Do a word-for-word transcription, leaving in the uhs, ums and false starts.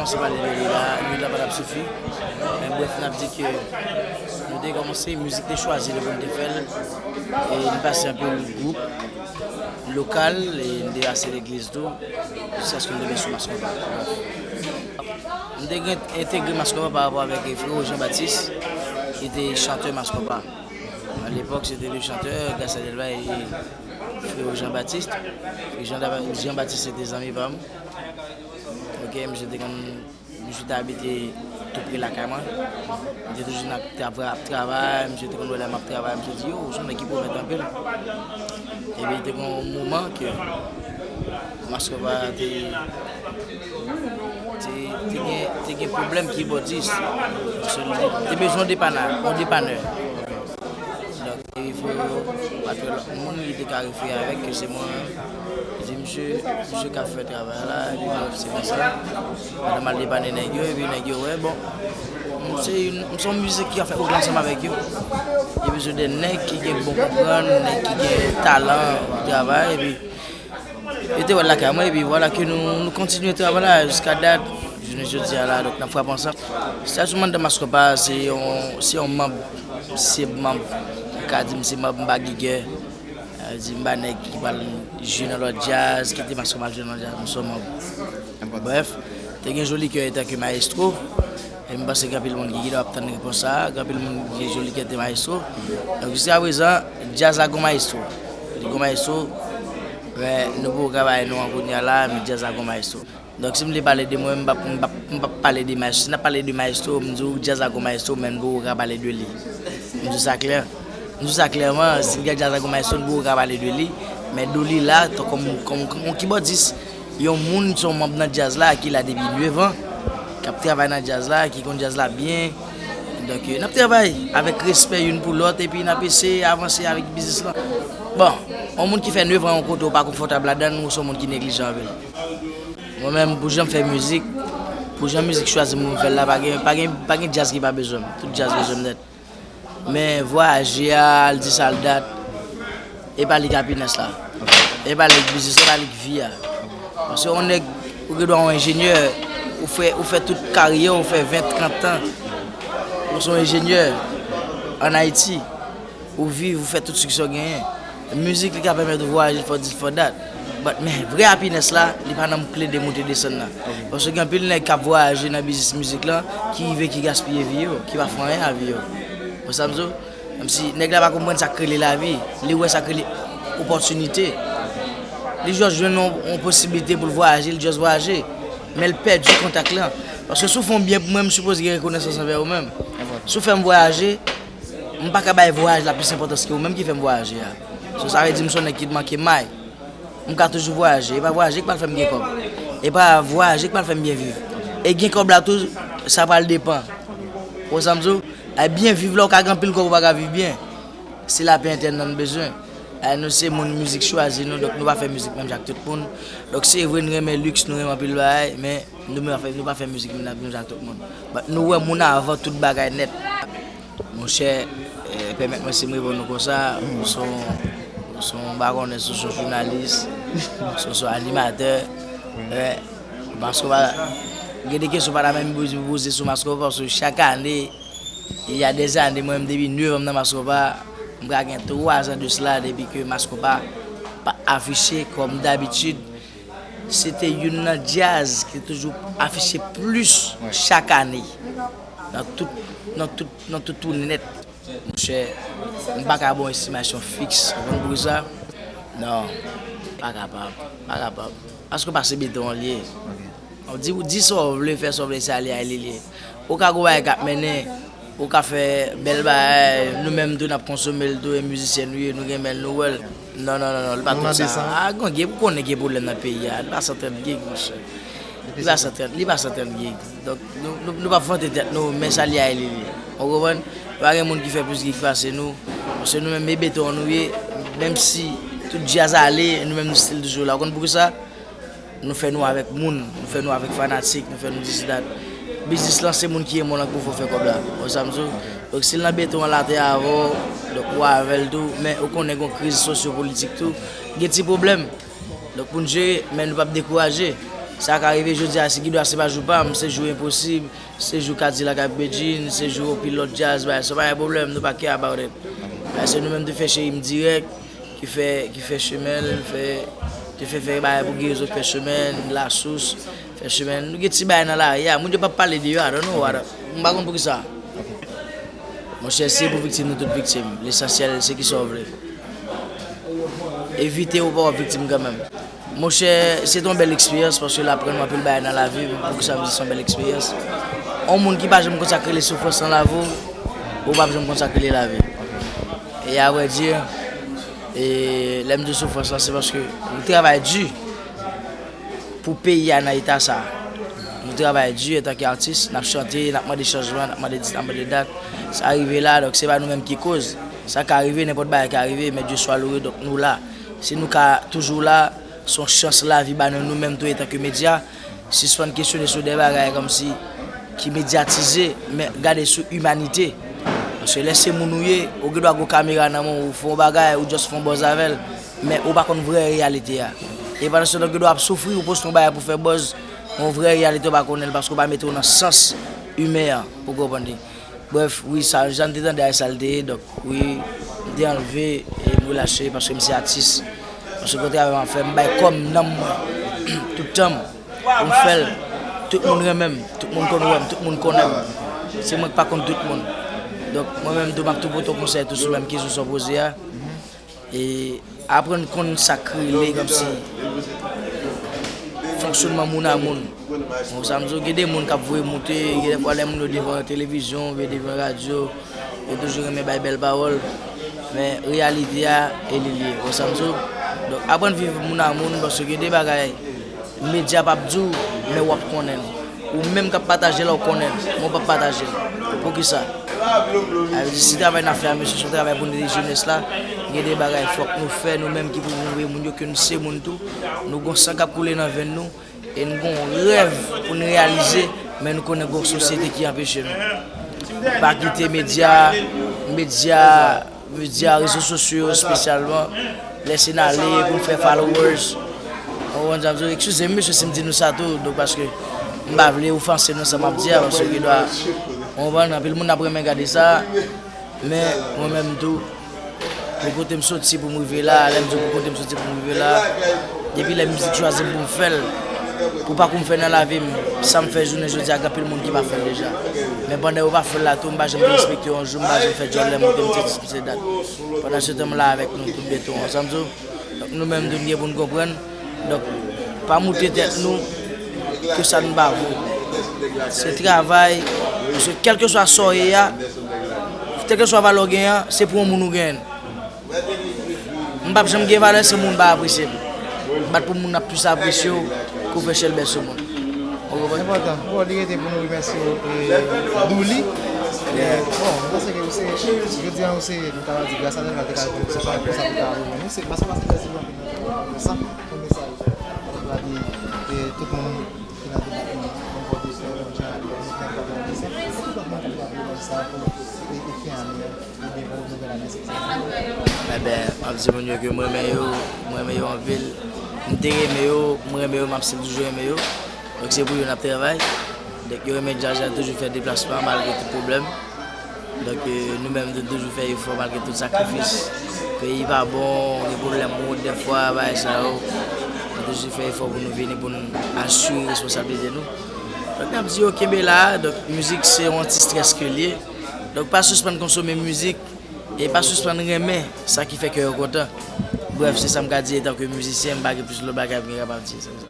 Kòmanse pale de li la, minit la pa t ap sifi. Men brèf, n ap di ke nou te kòmanse, mizik te chwazi nou pou n te fè l. E n pase anpil gwoup lokal, e n te pase legliz tou, jiskaske n tonbe sou Mass Konpa. M te gen entegre Mass Konpa pa rapò avèk Frero Jean Baptiste, ki te chantè Mass Konpa. A lepòk, se te de chantè, Gracia Delva e Frero Jean Baptiste. E Jean, Jean Baptiste se te zanmi pa m. Ok, misye te konn, misye te abite tou pre lakay mwen. M te toujou nan, ap travay, misye te konn wè lè m ap travay, misye di, "Yo, ou se yon nèg ki pwomèt anpil." Epi te gon moman ke Mass Konpa te, te, te gen, te gen pwoblèm kibòdis. Paske li te bezwen yon depanè, yon depanè. Donk, e fò pa twò lòt moun li te ka refere avèk ke se mwen. Li di, "Misye, misye ka fè travay la, epi mwen se konsa." Pandan m al depanne nèg yo, epi nèg yo wè, bon, m se yon, m se yon mizik ki ka fè ogle ansanm avèk yo. Yo bezwen de nèg ki gen bon konprann, nèg ki gen talan pou travay, epi yo te wè l lakay mwen, epi vwala ke nou, nou kontinye travay la jiska dat, jounen jodi a la, donk n ap frape ansanm. Sitiyasyon Mandan Mass Konpa, se yon, se yon manm, se manm, m ka di m se manm, m pa gigè. Sa vle di m pa nèg ki pral jwe nan lòt djaz, kite Mass Konpa al jwe nan lòt djaz, m se yon manm. Brèf, te gen Joli Kè antanke mayestwo, e m panse gen anpil moun ki gentan ap tann repons sa a, gen anpil moun ki gen Joli Kè te mayestwo. Donk, jiska prezan, djaz la gon mayestwo. Li gon mayestwo, men nou poko ka bay non an kounye a la, men djaz la gon mayestwo. Donk, si m vle pale de mwen, m p ap, m p ap, m p ap pale de mayestwo. Si n ap pale de mayestwo, m di w djaz la gon mayestwo, men n poko ka pale de li. M di w sa klè. M di w sa klèman, si n gen djaz la gon mayestwo, n poko ka pale de li. Men Dolly la, t-, kòm, kòm, kòm yon kibòdis, yon moun, se yon manm nan djaz la, ki la depi nèf an, k ap travay nan djaz la, ki konn djaz la byen. Donk, n ap travay avèk respè youn pou lòt, epi n ap eseye avanse avèk biznis lan. Bon, yon moun ki fè nèf an yon kote ou pa konfòtab ladan l, ou se yon moun ki neglijan anpil. Mwen menm, pou jan m fè mizik, pou jan mizik chwazi m pou m fè l la, pa gen, pa gen, pa gen djaz ki pa bezwen m. Tout djaz bezwen m nèt. Men vwayaje a, al di sa l dat, e pa li k apinès la. E pa li k biznis la, e pa li k vi a. Paske yon nèg, ou gen dwa yon enjenyè, ou fè, ou fè tout karyè, ou fè ven, trant tan, ou se yon enjenyè ann Ayiti. Ou viv, ou fè tout siksè w genyen. Mizik li ka pèmèt ou vwayaje, fò di, fò dat. But, men vrè happiness la, li pa nan plede moute desann nan. Paske gen anpil nèg k ap vwayaje nan biznis mizik lan, ki rive ki gaspiye vi yo, ki pa fè anyen a vi yo. Ou sa m di w? Menm si nèg la pa konprann sa k rele lavi, li wè sa k rele opòtinite. Li just jwenn yon, yon posiblite pou l vwayaje, li just vwayaje. Men l pèdi kontak lan. Paske si w fè yon byen pou mwen, m sipoze gen rekonesans anvè ou menm. Si w fè m vwayaje, m pa ka bay vwayaj la plis enpòtans ke ou menm ki fè m vwayaje a. So, sa vle di m se yon nèg ki manke may. M ka toujou vwayaje. E pa vwayaje k pral fè m gen kòb. E pa vwayaje k pral fè m byen viv. E gen kòb la tou, sa pral depann. Ou sa m di w? Ay, byen viv la, ou ka gen anpil kòb, ou pa ka viv byen. Se lapè entèn nan n bezwen. Ay, nou se moun mizik chwazi nou, donk nou pa fè mizik menm jan ak tout moun. Donk se vre n renmen liks, nou renmen anpil bagay, men nou pa fè, nou pa fè mizik menm jan ak tout moun. But nou wè moun avan tout bagay nèt. Monchè, eh, pèmèt mwen si m reponn ou konsa, ou se yon, ou se yon, m pa konnen si w se yon jounalis, si w se yon animatè, eh, Mass Konpa, gen de kesyon pa ta menm bezwen poze sou Mass Konpa, paske chak ane, il y a des années, mwen menm depi nèf an m nan Mass Konpa, m ka gen twa zan de sila depi ke Mass Konpa pa afiche kòm dabitid. Se te youn nan djaz ki toujou afiche plis chak ane nan tout, nan tout, nan tout toune nèt. Monchè, m pa ka ba w estimasyon fiks, ou konn poukisa? Non, pa kapab, pa kapab. Paske pa se beton an l ye. Ou di, ou di sa w vle, fè sa w vle, se ale a li l ye. Ou ka gon bagay k ap mennen, ou ka fè bèl bagay, nou menm tou n ap konsome l tou, e mizisyen nou ye, nou gen men l, nou wè l. Non, non, non, non, li pa tout sa. A, gen, gen, ou konnen gen pwoblèm nan peyi a, li pa san trant gig, monchè. Li pa san trant, li pa san trant gig. Donk, nou, nou, nou p ap vante tèt nou, men sa li a li ye. Ou konprann? Pa gen moun ki fè plis gig pase nou. Paske nou menm, e beton an nou ye, menm si tout djaz ale, nou menm nou still toujou la. Ou konn poukisa? Nou fè nou avèk moun, nou fè nou avèk fanatik, nou fè nou this that. Biznis lan se moun ki renmen w lan ki pou fè w fè kòb la. Ou sa m di w? Donk si l nan beton an l atè avè w, donk ou avè l tou, men ou konnen gon kriz sosyopolitik tou, gen ti pwoblèm. Donk pou n jere, men nou p ap dekouraje. Sa ka rive jodi a, si Guido a se pa jou pa m, se jou enposib, se jou Kadilak ak Bedjine, se jou anpil lòt djaz, bagay, se pa yon pwoblèm, nou pa care about it. Paske nou menm te fè cheri m dirèk, ki fè, ki fè chemen l, fè, te fè, fè bagay pou Guido, fè chemen, Lasous, fè chemen. Nou gen ti bagay nan lari a, moun yo p ap pale de yo, I don't know, I don't, m pa konn poukisa. Monchè, si e pou viktim, nou tout viktim. Lesansyèl, se kisa w vle. Evite ou pa w ap viktim kanmenm. Monchè, se te yon bèl eksperyans, paske l aprann mwen anpil bagay nan lavi m. Poukisa m di se yon bèl eksperyans? Yon moun ki pa janm konn sa k rele soufrans nan lavi w, ou p ap janm konn sa k rele lavi. E a vrè di, e lè m di soufrans lan, se paske nou travay di pou peyi a nan eta sa. Nou travay di antanke atis, n ap chante, n ap mande chanjman, n ap mande dis, n ap mande dat. Sa rive la, donk se pa nou menm ki koz. Sa ka rive, nenpòt bagay ka rive, men Dye swa loure, donk nou la. Si nou ka toujou la, se yon chans lavi ba nou, nou menm tou antanke medya. Sispann kesyone sou de bagay kòmsi ki medyatize, men gade sou imanite. Paske lè se moun ou ye, ou gen dwa gen yon kamera nan men w, ou fè yon bagay, ou just fè yon buzz avè l, men ou pa konn vrè reyalite a. E pandan se tan, gen dwa ap soufri, ou poste yon bagay pou fè buzz, men vrè reyalite ou pa konnen l paske ou pa mete w nan sans imen an pou w konprann li. Brèf, wi, sa, jan n te tande a, e sa l te ye, donk, wi, m te anlve e m relache paske m se atis. Paske kote avè m ap fè, m bay kò m, nanm mwen, tout tan m, pou m fè l. Tout moun renmen m, tout moun konn wè m, tout moun konnen m. Se mwen k pa konn tout moun. Donk, mwen menm tou, m ap tou pote w konsèy tou sou menm kesyon sa w poze a. E aprann konn sa k rele kòmsi fonksyonman moun a moun. Bon, sa m di w, gen de moun k ap voye moute, gen de fwa lè moun yo devan televizyon, oubyen devan radyo, yo toujou renmen bay bèl pawòl. Men reyalite a, e li l ye. Bon, sa m di w, donk, aprann viv moun a moun, paske gen de bagay medya p ap di w, men w ap konnen l. Ou menm k ap pataje l, w konnen l, men w p ap pataje l. Poukisa? Sa vle di, si travay n ap fè a, mesye, se yon travay pou nou ede jenès la, gen de bagay fòk nou fè, nou menm ki pou nou voye moun yo, ke nou se moun tou, nou gon san k ap koule nan venn nou, e nou gon rèv pou nou reyalize, men nou konnen gon sosyete ki anpeche nou. Pa kite medya, medya medya, rezo sosyo yo espesyalman, lese n ale pou n fè followers. Ou konprann sa m di w? Eskize m, mesye, si m di nou sa tou, donk, paske m pa vle ofanse nou sa m ap di a, paske gen dwa, ou konprann, anpil moun ap renmen gade sa, men mwen menm tou, pou kote m soti pou m rive la, lè m di w pou kote m soti pou m rive la, depi lè mizik chwazi m pou m fè l, pou pakou m fè nan lavi m, sa m fè jounen jodi a, gen anpil moun ki pa fè l deja. Men pandan yo pa fè l la tou, m pa janm derespekte yo yon jou, m pa janm fè djòl lè m monte m se dis m se dat. Pandan se tan m la avèk nou tout beton an, sa m di w. Donk nou menm tou n gen pou n konprann. Donk pa moute tèt nou ke sa n pa vo. Se travay, paske kèlkeswa sa w ye a, kèlkeswa valè w genyen an, se pou yon moun ou genyen l. M p ap janm gen valè si moun pa apresye m. M bat pou moun ap plis apresye w ke w fè chèlbè sou moun. Ou konprann? Enpòtan. Bon, li rete pou nou remèsye, eh, Douly. Eh, bon, mwen panse ke ou se, jodi a, ou se, nou ta va di, gras a Dèlma te ka jwenn se pa konsa pou ta jwenn. Ou se, paske, paske, mèsi pou anpil nan sa, yon mesaj. Ou ta di, eh, tout moun ki nan depatman, bon, pwodisè, bon, jan, bon, tout moun ki nan depatman, tout moun ki nan depatman, sa, pou, e, e, fen ane a. Enben, m ap di moun yo ke m renmen yo, m renmen yo anpil. M te renmen yo, m renmen yo, m ap still toujou renmen yo. Donk, se pou yo n ap travay. Donk, yo renmen djaz la, toujou fè deplasman malgre tout pwoblèm. Donk, eh, nou menm, nou toujou fè efò malgre tout sakrifis. Peyi pa bon, gen pwoblèm wout dèfwa, bagay sa yo. Nou toujou fè efò pou nou vini, pou n asire responsablite nou. Donk, n ap di yo kenbe la. Donk, mizik se yon anti-strès ke l ye. Donk, pa sispann konsome mizik. E pa sispann renmen sa ki fè kè yo kontan. Brèf, se sa m ka di etanke mizisyen, m pa gen plis lòt bagay pou m kapab di.